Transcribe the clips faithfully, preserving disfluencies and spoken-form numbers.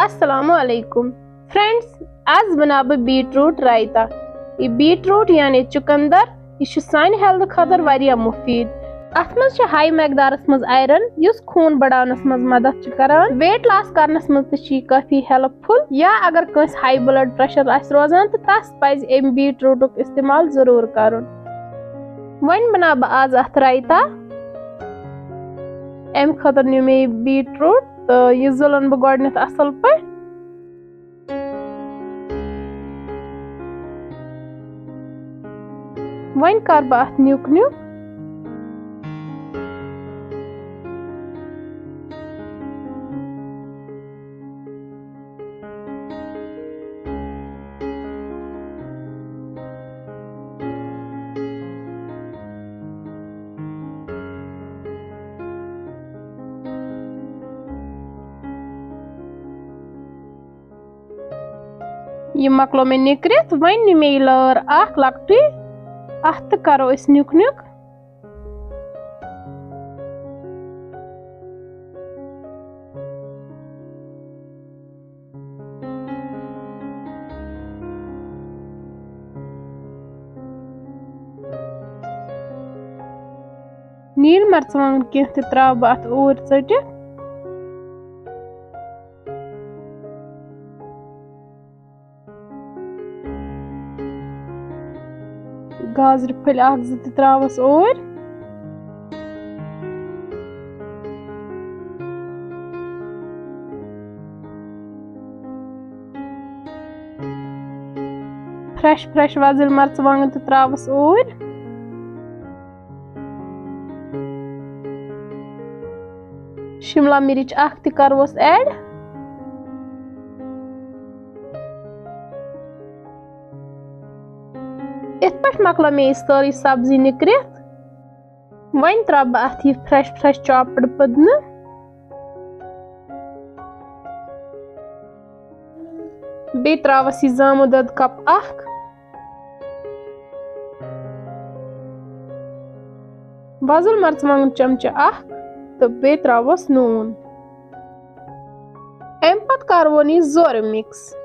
السلام علیکم فرینڈز، آز بناو بہٕ بیٖٹ روٗٹ رایتا۔ یہِ بیٖٹ روٗٹ یعنی چُکندر، یہِ چھُ سانہِ ہیلتھ خٲطرٕ واریاہ مُفیٖد۔ اَتھ منٛز چھِ ہاے مقدارَس منٛز آیرن، یُس خوٗن بڑاونَس منٛز مدد چھُ کران۔ ویٹ لاس کرنَس منٛز تہِ چھُ یہِ کٲفی ہیلپ فل۔ یا اگر کٲنٛسہِ ہاے بلڈ پریشر آسہِ روزان، تہٕ تَس پَزِ اَمہِ بیٖٹ روٗٹُک استعمال ضروٗر کرُن۔ وۄنۍ بناو بہٕ آز اَتھ رایتا۔ اَمہِ خٲطرٕ نیوٗ مےٚ یہِ بیٖٹ روٗٹ تہٕ یہِ زٕلَن بہٕ گۄڈٕنٮ۪تھ اَصٕل پٲٹھۍ۔ وۄنۍ کَرٕ بہٕ اَتھ نیُک نیُک۔ یہِ مۄکلو مےٚ نِکرِتھ، وۄنۍ نِمہٕ مےٚ یہِ لٲر اکھ لۄکٹٕے، اَتھ تہٕ کَرو أسۍ نیُک نیُک۔ نیٖل مرژٕوانٛگن کینٛہہ تہِ ترٛاوٕ بہٕ اَتھ اوٗرۍ ژٔٹِتھ۔ گازرِ پھٔلۍ اکھ زٕ تہِ ترٛاوَس اوٗرۍ۔ فرٛٮ۪ش فرٛٮ۪ش وۄزٕلۍ مرژٕوانٛگن تہِ ترٛاوَس اوٗرۍ۔ شملہ مرچ اکھ تہِ کروس ایڈ۔ یِتھ پٲٹھۍ مۄکلٲو مےٚ یہِ سٲرٕے سبزی نِکرِتھ۔ وۄنۍ ترٛاوٕ بہٕ اَتھ یہِ فرٛٮ۪ش فرٛٮ۪ش چاپٕڈ پٔدنہٕ۔ بیٚیہِ ترٛاوَس یہِ زامُت دۄد کپ اکھ۔ وۄزُل مرژٕوانٛگُن چمچہٕ اکھ تہٕ بیٚیہِ ترٛاوَس نوٗن۔ اَمہِ پتہٕ کَرٕ وۄنۍ یہِ زورٕ مِکس۔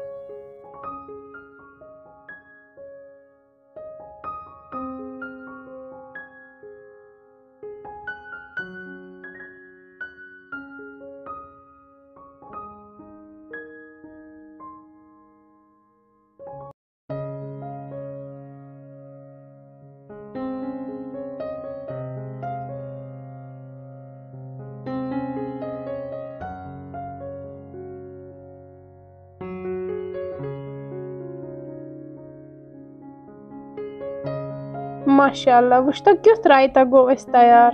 ماشاء اللہ، وٕچھ تو کیُتھ رایتا گوٚو اَسہِ تیار۔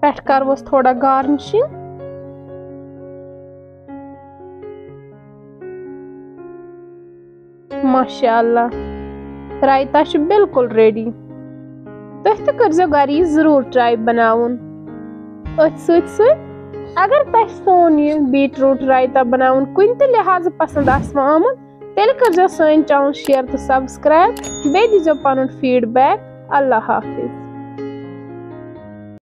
پٮ۪ٹھٕ کَروس تھوڑا گارنِشِنٛگ۔ ماشاء اللہ، رایتا چھُ بالکل ریڈی۔ تُہۍ تہِ کٔرزیٚو گرِ یہِ ضروٗر ٹراے بناوُن۔ أتھۍ سۭتۍ سۭتۍ اگر تۄہہِ سون یہِ بیٖٹ روٗٹ رایتا بناوُن کُنہِ تہِ لحاظہٕ پسند آسوٕ آمُت، تیٚلہِ کٔرزیٚو سٲنۍ چینل شیئر تہٕ سبسکرائب، بیٚیہِ دیٖزیٚو پنُن فیڈ بیک۔ اللہ حافظ۔